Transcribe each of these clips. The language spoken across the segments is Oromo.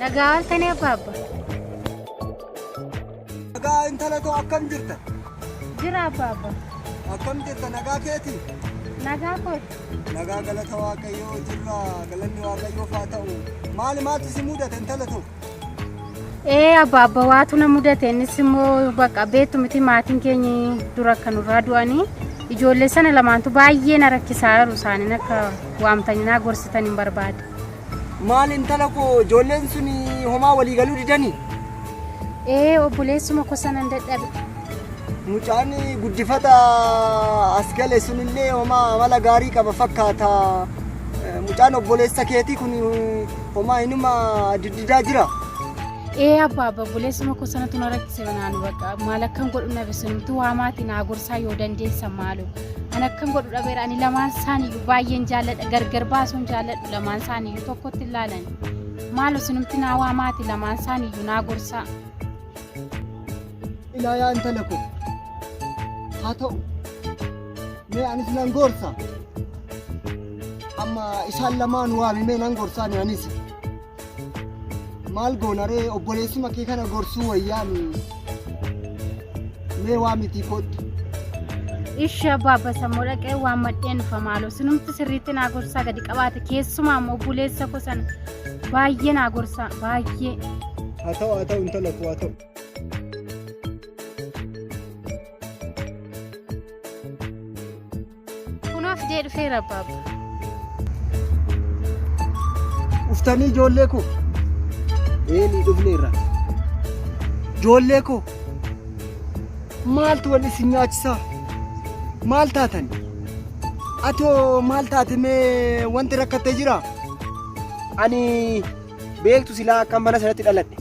Nagaa ooltanii abbaabba. Nagaa intala too akkam jirta? Jira abbaabba. Akkam jirta nagaa keeti? Nagaa kooti. Nagaa galata Waaqayyoo jirra galanni Waaqayyoof haa ta'u. Maali maaltu si mudate intala too? Ee abbaabba waatu na mudate innis immoo bakka beektu miti maatiin keenya dura akka nurraa du'anii ijoollee sana lamaantu baay'ee na rakkisaa jiru isaaniin akka waamtanii naa gorsitan hin barbaade. Maal intala koo ijoolleen sun homaa walii galuu didanii? Ee obboleessuma koo sanan dadhabe. Mucaan guddifata as gale sunillee homaa amala gaarii qaba fakkaata. Mucaan obboleessa keetii kun homaa inuma diddidaa jira. Ee abbaa abba obboleessuma koo sanatu na rakkise naan bakka maal akkan godhu na bisinumti waa maatii naa gorsaa yoo dandeessan maaloo. An akkan godhu dhabeera ani lamaan isaaniiyyuu baay'een jaalladha gargar baasuun jaalladhu lamaan isaaniiyyuu tokkotti ilaalan. Maaloo sinumti naa waa maatii lamaan isaaniiyyuu naa gorsaa. Ilaa yaa intala koo. Haa ta'u. Mee anis nan gorsa. Amma isaan lamaan waami mee nan gorsaani anis. Maal goona ree obboleessuma kee kana gorsuu wayyaami. Mee waamitii kottu. Ishi abbaa abba sammuu dhaqee waan madheen dhufa maaloo sinumti sirriitti naa gorsaa gadi qabaate keessumaa immoo obboleessa koo sana baay'ee naa gorsaa baay'ee. Haa ta'u haa ta'u intala koo haa ta'u. Kunoo fidee dhufeera abbaa abba. Uftanii ijoollee koo. Ee ni dhufneerra. Ijoollee koo. Maaltu wal isin nyaachisaa? Maal taatan? Atoo maal taate mee wanti rakkattee jira? Ani beektu silaa akka mana sanatti dhaladhe.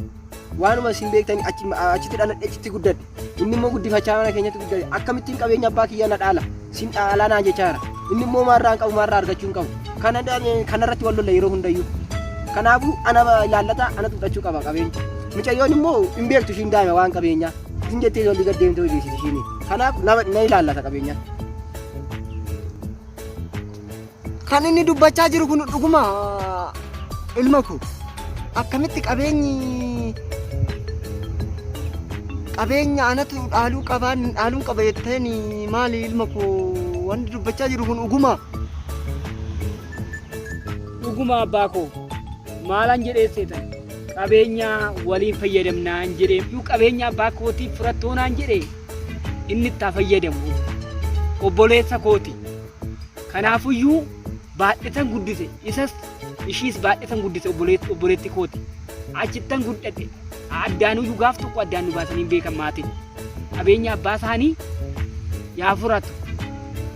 Waanuma isin beektanii achi achitti dhaladhe achitti guddadhe. Inni immoo guddifachaa mana keenyatti guddate. Akkamittiin qabeenya abbaa kiyyaa na dhaala? Sin dhaalaa naan jechaa jira. Inni immoo maarraa hin qabu maarraa argachuu hin qabu. Kana kanarratti wal lolla yeroo hundayyuu. Kanaafuu ana ilaallata anatu fudhachuu qaba qabeenya. Mucayyoon immoo hin beektu ishiin daa'ima waan qabeenyaa. Isin jettee olii gad deemtee odeessiti ishiin. Kanaaf na ilaallata qabeenya. Kan inni dubbachaa jiru kun dhuguma ilma koo. Akkamitti qabeenyi qabeenya anatu dhaaluu qabaan dhaaluun qaba jetteen maali ilma koo wanti dubbachaa jiru kun dhuguma. Dhuguma abbaa koo maalan jedhee seetan qabeenya waliin fayyadamnaan jedhee iyyuu qabeenya abbaa kootiif fudhattoonaan jedhee inni itti haa fayyadamu obboleessa kooti. Kanaafuyyuu baadhetan guddise isas ishiis baadhetan guddise obboleetti kooti. Achittan guddadhe addaanuyyuu gaaf tokko addaan nu baasanii hin beekan maatiin. Qabeenya abbaa isaanii yaa furatu.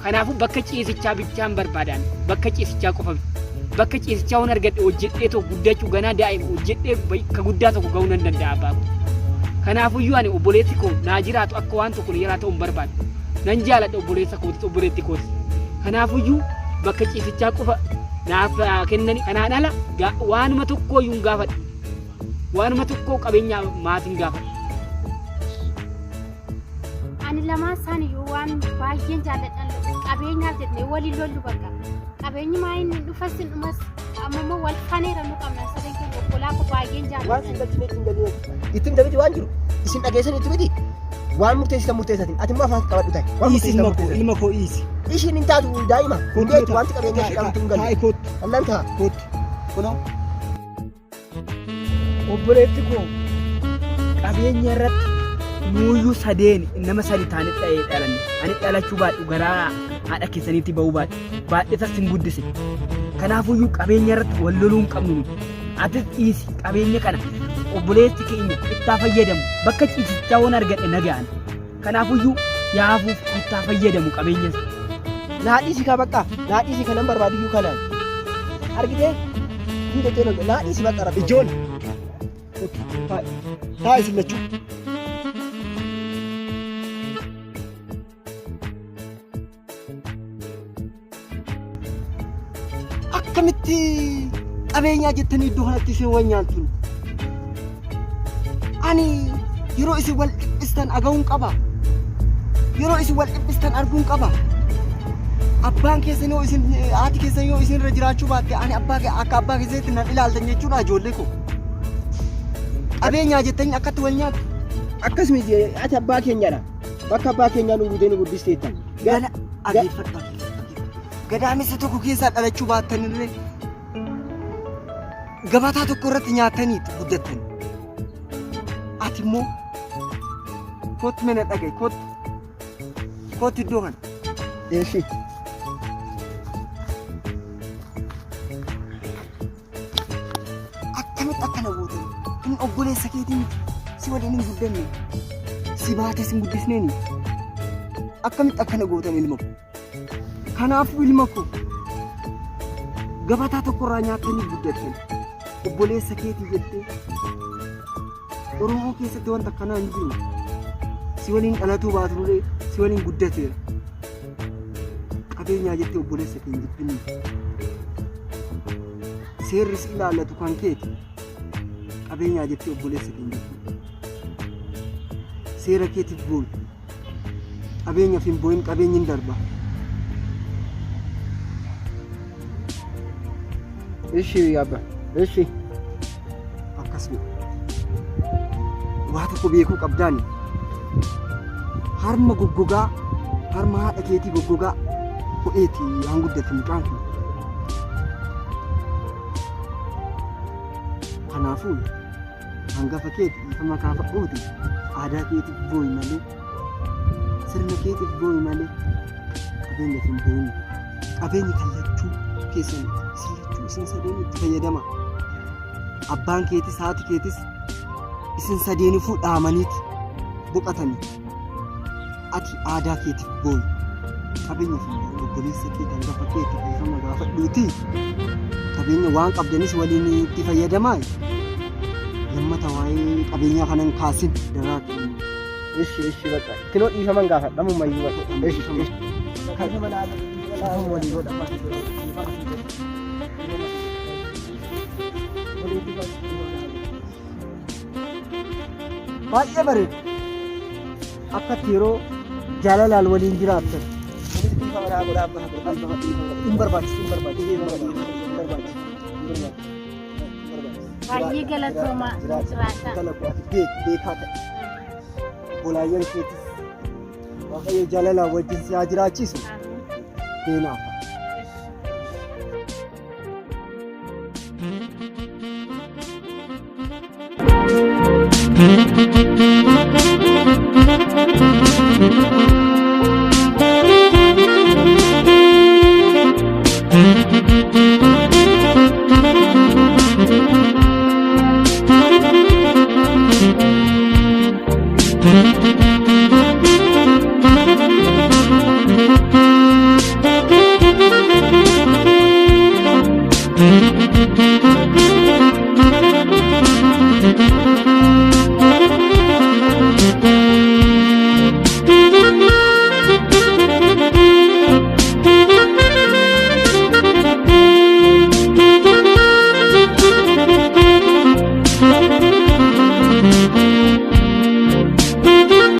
Kanaafuu bakka ciisichaa bichaan barbaadaan bakka ciisichaa qofa bakka ciisichaa waan argadhe hojjedhee tokko guddachuu ganaa daa'ima hojjedhee bakka guddaa tokko ga'uu nan danda'a abbaa koo. Kanaafuyyuu ani obboleessi koo naa jiraatu akka waan tokko na jalaa ta'u hin barbaadu. Nan jaaladha obboleessa kootis obboleetti kootis. Kanaafuyyuu bakka ciisichaa qofa naaf haa kennani kanaan ala waanuma tokkooyyuu hin gaafadhu. Waanuma tokko qabeenya maatiin gaafadhu. Ani lamaan isaaniiyyuu waan baay'een jaalladhan qabeenyaaf jennee waliin lollu bakka. Qabeenyi maa inni dhufas hin dhumas amma immoo wal faneera nu qabna sadeen keenya obbolaa koo baay'een Waan sin jaalladhan. galchine ittiin galii. Ittiin miti waan jiru. Isin dhageessan itti miti. Waan murteessitan murteessatin. Ati immoo afaan qabadhu ta'i. Waan Dhiisi murteessitan ilma koo murteessatin. ilma koo dhiisi. Ishiin hin taatu daa'ima. Hin beektu wanti qabeenya ishee qabdu hin galu. Taa'i kottu Annan ta'a. kottu. Kunoo. Obboleetti koo qabeenya irratti nuuyyuu sadeen nama sadi taane dha'ee dhalanne. Ani dhalachuu baadhu garaa haadha keessaniitti ba'uu baadhu. Baadhetas sin guddise. Kanaafuyyuu qabeenya irratti wal loluu hin qabnu nuti. Atis dhiisi qabeenya kana obboleessi keenya ittaa fayyadamu bakka ciisichaa waan argadhe naga'an. Kanaafuyyuu yaafuuf ittaa fayyadamu qabeenya isa. Naa dhiisi kaa bakka. Naa dhiisi kanan barbaaduyyuu kanaan. Argitee? Hin jettee lolta. Naa dhiisi bakka rakkoo. Ijoollee. Kottu taa'i. Taa'i isin lachuu. Akkamitti qabeenyaa jettanii iddoo kanatti isin wal nyaattu? Ani yeroo isin wal dhiphistan aga'uun qaba. Yeroo isin wal dhiphistan arguun qaba. Abbaan keessan yoo isin haati keessan yoo isin irra jiraachuu baatte ani abbaa akka abbaa keessanitti nan ilaaltan jechuudha ijoollee koo. Qabeenyaa jettanii akkatti wal nyaattu. Akkas miti, ati abbaa keenyadha. Bakka abbaa keenyaa nu buutee nu guddisteetta. Gala ageeffadhu ageeffadhu. Gadaamessa tokko keessaa dhalachuu baattanillee gabataa tokko irratti nyaattaniitu guddattan. Ati immoo kootti mana dhaga'i kootti kootti iddoo kana. Eeshi. Akkamitti akkana goote? Inni obboleessa keetii miti. Si waliin hin guddanne. Si baates hin guddisneeni. Akkamitti akkana gootan ilma koo? Kanaafuu ilma koo gabataa tokkorraa nyaattanii guddattan. Obboleessa keetii jettee Oromoo keessatti wanta akkanaa hin jiru. Si waliin dhalatuu baatullee si waliin guddateera. Qabeenyaa jettee obboleessa kee hin jibbinni. Seerri si ilaallatu kan keeti. Qabeenyaa jettee obboleessa kee hin jibbinni. Seera keetiif boo'i. Qabeenyaaf hin boo'in qabeenyi hin darba. Ishi abba. Ishi. Akkasuma. Waa tokko beekuu qabdaani. Harma goggogaa, harma haadha keetii goggogaa ho'eeti waan guddate mucaan kun. Kanaafuu hangafa keeti dhiifama kaafadhuuti aadaa keetiif boo'i malee sirna keetiif boo'i malee qabeenyaaf hin boo'in. Qabeenyi kan lachuu keessan isin lachuu isin sadeen itti fayyadama. Abbaan keetis haati keetis isin sadeenifuu dhaamaniiti boqatani. Ati aadaa keetiif boo'i. Qabeenya fi obboleessa keeti hangafa keeti dhiifama gaafadhuuti. Qabeenya waan qabdanis waliin itti fayyadamaa. Lammata waa'ee qabeenyaa kanan kaasin daraa kennu. Ishi ishi bakka. Kinoo dhiifaman gaafadha ammumayyuu bakka. Ishi ishi. Dhiifama naa godhi. Dhiifama walii godha. Baay'ee bareeda. Akkatti yeroo jaalalaan waliin jiraattan. Hin barbaachisu, hin barbaachisu, hin barbaachisu, hin barbaachisu, hin barbaachisu. Baay'ee galatoomaa jiraadhaa. Intala koo ati beeki beekaa ta'e. Obbolaayyaan keetis Waaqayyo jaalalaan wajjin si haa jiraachisu. Deenaa. Thank you.